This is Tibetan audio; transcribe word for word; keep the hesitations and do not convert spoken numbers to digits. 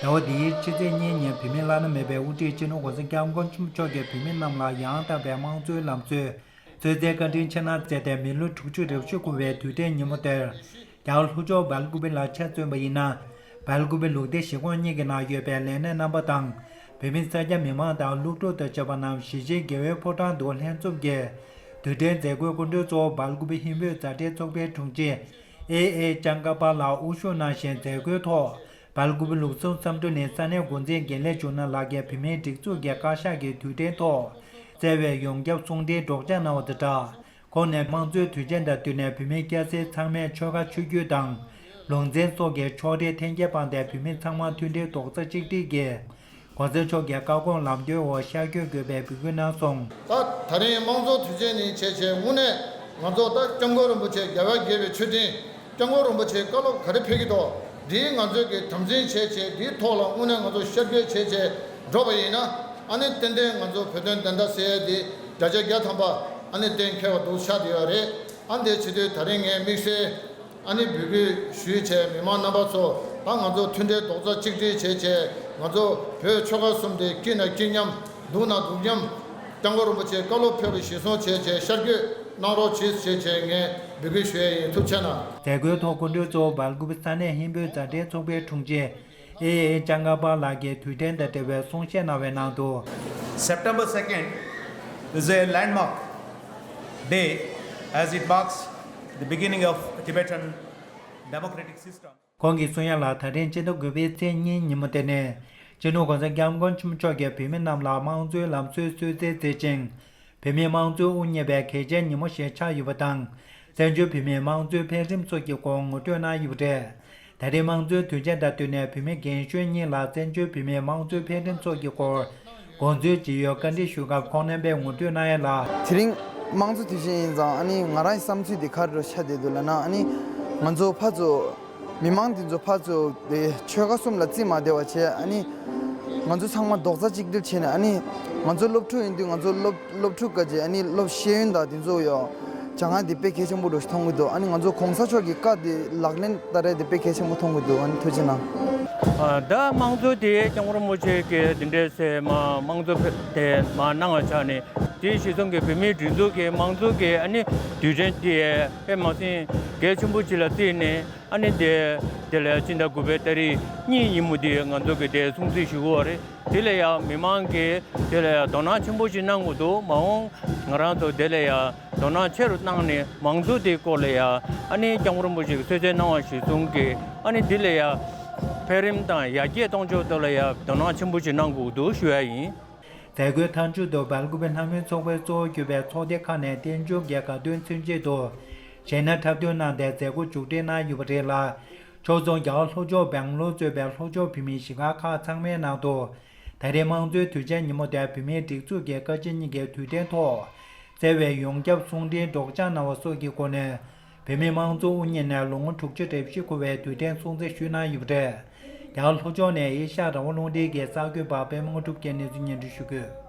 ཟླ་བ་འདིའི་ཕྱི་ཚེས་གཉིས་ཉིན་བོད་མིའི་བླ་ན་མེད་པའི་དབུ་ཁྲིད་སྤྱི་ནོར་༸གོང་ས་༸སྐྱབས་མགོན་ཆེན་པོ་མཆོག་གིས་བོད་མི་རྣམས་ལ་ཡང་དག་པའི་དམངས་གཙོའི་ལམ་སྲོལ་གསོལ་སྩལ་བཀའ་དྲིན་ཆེ་གནང་མཛད་དེ། མི་ལོ་དྲུག་ཅུ་རེ་བཞི་འཁོར་བའི་དུས་དྲན་ཉིན་མོ་དེར། རྒྱ་གར་ལྷོ་ཕྱོགས་སྦེལ་ཀུ་པེ་ལ་ཆ་མཚོན་པ་ཡིན་ན། སྦེལ་ཀུ་པེ་ལུགས་བདེ་གཞིས་ཁོངས་གཉིས་ཀྱི་ནང་ཡོད་པའི་ལས་སྣེ་རྣམ་པ་དང་། བོད་མི་ས་སྐྱ་མི་མང་དང་སློབ་ཕྲུག་དང་བཅས་པ་རྣམས་གཞིས་བྱེས་དགེ་འོས་ཕོ་བྲང་དུ་ལྷན་འཛོམས་ཀྱིས། དུས་དྲན་མཛད་སྒོའི་སྐུ་མགྲོན་གཙོ་བོ་སྦེལ་ཀུ་པེ་ཧིན་བོད་མཛའ་འབྲེལ་ཚོགས་པའི་དྲུང་ཆེ་ཨེ་ཨེ་ཅང་ཀ་པ་ལགས་དབུ་བཞུགས་གནང་ཞིང་། མཛད་སྒོའི་ཐོག་སྦེལ་ཀུ་པེ་ལུགས་ཟུང་བསམ་གྲུབ་ནས་ས་གནས་འགོ་འཛིན་དགེ་ལེགས་འབྱུང་གནས་ལགས་ཀྱིས་བོད་མིའི་སྒྲིག་འཛུགས་ཀྱི་བཀའ་ཤག་གི་དུས་དྲན་ཐོག་བསྩལ་བའི་ཡོངས་ཁྱབ་གསུང་འཕྲིན་སྒྲོག་སྦྱང་གནང་བ་དང་སྦྲགས། ཁོང་ནས་དམངས་གཙོའི་དུས་ཆེན་དང་བསྟུན་ནས་བོད་མི་སྐྱ་སེར་ཚང་མས་ཆོལ་ཁ་ཆོས་བརྒྱུད་དང་ལུང་ཚན་སོགས་ཀྱི་ཕྱོགས་རིས་འཐེན་འཁྱེར་སྤངས་ཏེ། བོད་མི་ཚང་མ་མཐུན་སྒྲིལ་རྡོག་རྩ་གཅིག་སྒྲིལ་གྱིས་༸གོང་ས་མཆོག་གི་བཀའ་དགོངས་ལམ་སྟོན་འོག་ཤར་བསྐྱོད་དགོས་པའི་འབོད་སྐུལ་གནང་སོང་། ད་ད་རིང་དམངས་གཙོ་དུས་ཆེན་ནི་བྱས་བྱས་དངོས་གནས་ང་ཚོ་ད་༸སྐྱབས་མགོན་རིན་པོ་ཆེ་རྒྱལ་བ་དགྱེས་པའི་མཆོད་རྟེན། སྐྱབས་མགོན་རིན་པོ་ཆེའི་བཀའ་སློབ་ག་རེ་ཕེབས་ཀྱི་འདུག་འདིའི་ང་ཚོས་ཀྱི་དམ་འཛིན་བྱས་བྱས། འདིའི་ཐོག་ལ་དངོས་གནས་ང་ཚོ་ཤར་བསྐྱོད་བྱས་བྱས་འགྲོ་བ་ཡིན་ན། ཨ་ནི་ཏན་ཏན་ང་ཚོ་བོད་དོན་བདེན་མཐའ་གསལ་ཡས་འདི་བརྒྱ་ཆ་བརྒྱ་ཐམ་པ་ཨ་ནི་གཏན་འཁེལ་བ་འདུག་ཆགས་བསྡད་ཡོད་རེད། ཨ་འདི་བྱེད་དུས་ད་རིང་ངས་དམིགས་བསལ་ཨ་ནི་འབོད་སྐུལ་ཞུས་བྱས། མི་མང་རྣམ་པ་ཚོ་ད་ང་ཚོ་མཐུན་སྒྲིལ་རྡོག་རྩ་གཅིག་སྒྲིལ་བྱས་བྱས། ང་ཚོ་བོད་ཆོལ་ཁ་གསུམ་དེ་སྐྱིད་ན་སྐྱིད་མཉམ། སྡུག་ན་སྡུག་མཉམ། སྐྱབས་མགོན་རིན་པོ་ཆེའི་བཀའ་སློབ་ཕེབས་པ་གཞིར་བཟུང་བྱས་བྱས་ཤར་བསྐྱོད་གནང་རོགས་གྱིས་ཞེས་བྱས་ངས་འབོད་སྐུལ་ཞུ་ཡས་ཡིན། ཐུགས་རྗེ་གནང་། མཛད་སྒོའི་ཐོག་སྐུ་མགྲོན་གཙོ་བོ་སྦེལ་ཀུ་པེ་ས་གནས་ཧིན་བོད་མཛའ་འབྲེལ་ཚོགས་པའི་དྲུང་ཆེ་ཨེ་ཨེ་ཅང་ཀ་པ་ལགས་ཀྱིས་དུས་དྲན་དང་འབྲེལ་བའི་གསུང་བཤད་གནང་བའི་ནང་དུ། September second is a landmark day as it marks the beginning of Tibetan democratic system. ཁོང་གིས་གསུང་ཡ་ལ། ད་རིང་སྤྱི་ཟླ་དགུ་པའི་ཚེས་གཉིས་ཉིན་མོ་དེ་ནི། སྤྱི་ནོར་༸གོང་ས་༸སྐྱབས་མགོན་ཆེན་པོ་མཆོག་གིས་བོད་མི་རྣམས་ལ་དམངས་གཙོའི་ལམ་སྲོལ་གསོལ་སྩལ་མཛད་ཅིང་། བོད་མིའི་དམངས་གཙོའི་དབུ་བརྙེས་པའི་གལ་ཆེའི་ཉིན་མོ་ཞིག་ཆགས་ཡོད་པ་དང་། བཙན་བྱོལ་བོད་མིའི་དམངས་གཙོའི་འཕེལ་རིམ་སོགས་ཀྱི་སྐོར་ངོ་སྤྲོད་གནང་ཡོད་པ་རེད། ད་རེས་དམངས་གཙོའི་དུས་ཆེན་དང་བསྟུན་ནས་བོད་མི་རྒན་གཞོན་གཉིས་ལ་བཙན་བྱོལ་བོད་མིའི་དམངས་གཙོའི་འཕེལ་རིམ་སོགས་ཀྱི་སྐོར་དགོངས་ཚུལ་ཇི་ཡོད་བཀའ་འདྲི་ཞུས་སྐབས། ཁོང་རྣམ་པས་ངོ་སྤྲོད་གནང་ཡ་ལ། དེ་རིང་དམངས་གཙོ་དུས་ཆེན་ཡིན་ཙང་། ཨ་ནི་ང་རང་གི་བསམ་ཚུལ་དེ་ག་རེ་ཆགས་བསྡད་འདུག་ལབ་ན། ཨ་ནི་ང་ཚོ་ཕར་ཚུར་མི་མང་འདི་ཚོ་ཕར་ཚུར་དེ་ཆོལ་ཁ་གསུམ་ལ་རྩིས་མ་བདེ་བ་བྱས། ཨ་ནི་ང་ཚོ་ཚང་མ་རྡོག་རྩ་གཅིག་སྒྲིལ་བྱས་ནས། ཨ་ནི་ང་ཚོ་སློབ་ཕྲུག་ཡིན་དུས་ང་ཚོ་སློབ་སློབ་ཕྲུག་ག་ཅེ། ཨ་ནི་སློབ་ཤེས་ཡོན་དང་དེ་ཚོ་ཡོད། སྦྱང་ཡ་དེ་དཔེ་གལ་ཆེན་པོ་འདྲ་ཞིག་མཐོང་གི་འདུག་ཨ་ནི་ང་ཚོ་གོང་ས་མཆོག་གི་བཀའ་དེ་ལག་ལེན་བསྟར་ཡ་དེ་དཔེ་གལ་ཆེན་པོ་མཐོང་གི་འདུག་ཨ་ནི་ཐུགས་རྗེ་གནང་། ཨ། ད་དམངས་གཙོ་དེ་སྐྱབས་མགོན་རིན་པོ་ཆེ་གིས་དེ་འདྲའི་སེ་མ་དམངས་གཙོ་ཕེ་དེ་མ་གནང་བ་ཆགས་ནས། དེ་གཞིར་བཟུང་གི་བོད་མིའི་སྒྲིག་འཛུགས་ཀྱི་དམངས་གཙོ་གི་ཨ་ནི་དུས་ཆེན་དེ་དཔེ་མ་སྲིད་གལ་ཆེན་པོ་ཅིག་ལ་བརྩིས་ནས། ཨ་ནི་དེ་དེ་ལ་སྤྱི་ཟླ་དགུ་པའི་ཏ་རིག་གཉིས་ཉིན་མོ་དེ་ང་ཚོ་གི་དེ་སྲུང་བརྩི་ཞུ་གི་ཡོད་རེད། དེ་ལ་ཡང་མི་མང་གིས་དེ་ལ་ཡང་དོ་སྣང་ཆེན་པོ་ཞིག་གནང་གི་འདུག་མ་འོངས་ང་རང་ཚོ་དེ་ལ་ཡང་དོ་སྣང་ཆེ་རུ་བཏང་ནས། དམངས་གཙོ་དེའི་སྐོར་ལ་ཡང་ཨ་ནི་སྐྱབས་མགོན་རིན་པོ་ཆེ་གིས་གསོལ་སྩལ་གནང་བ་གཞིར་བཟུང་གིས། ཨ་ནི་དེ་ལ་ཡང་འཕེལ་རིམ་དང་ཡར་རྒྱས་གཏོང་ཕྱོགས་དེ་ལ་ཡང་དོ་སྣང་ཆེན་པོ་ཞིག་གནང་དགོས་འདུག་ཞུ་ཡ་ཡིན། མཛད་སྒོའི་མཐའ་མཇུག་ཏུ་སྦེལ་ཀུ་པེ་ལྷ་མོའི་ཚོགས་པའི་གཙོ་བོ་གྱུར་པའི་ཚོགས་སྡེ་ཁག་ནས་རྟེན་འབྱུང་གི་དགའ་སྟོན་མཚོན་ཆེད་དུ་གཞས་སྣ་འཁྲབ་སྟོན་གནང་སྟེ་མཛད་སྒོ་མཇུག་སྒྲིལ་གནང་ཡོད་པ་རེད་ལ། ཕྱོགས་མཚུངས་རྒྱ་གར་ལྷོ་ཕྱོགས་སྦེང་ལོར་གཙོས་པའི་ལྷོ་ཕྱོགས་བོད་མིའི་གཞིས་སྒར་ཁག་ཚང་མའི་ནང་དུ། ད་རེས་དམངས་གཙོའི་དུས་ཆེན་ཉིན་མོ་དེར་བོད་མིའི་སྒྲིག་འཛུགས་ཀྱི་བཀའ་སྤྱི་གཉིས་ཀའི་དུས་དྲན་ཐོག་བསྩལ་བའི་ཡོངས་ཁྱབ་གསུང་འཕྲིན་སྒྲོག་སྦྱང་གནང་བ་སོགས་ཀྱི་སྒོ་ནས། བོད་མིའི་དམངས་གཙོ་དབུ་བརྙེས་ནས་ལོ་ངོ་དྲུག་ཅུ་རེ་བཞི་འཁོར་བའི་དུས་དྲན་སྲུང་བརྩི་ཞུས་གནང་ཡོད་པ་རེད། རྒྱ་གར་ལྷོ་ཕྱོགས་ནས་ཨེ་ཤ་ཡ་རང་དབང་རླུང་འཕྲིན་གྱི་གསར་འགོད་པ་པད་མ་དངོས་གྲུབ་ཀྱིས་གནས་ཚུལ་སྙན་སྒྲོན་ཞུ་གི་ཡོད།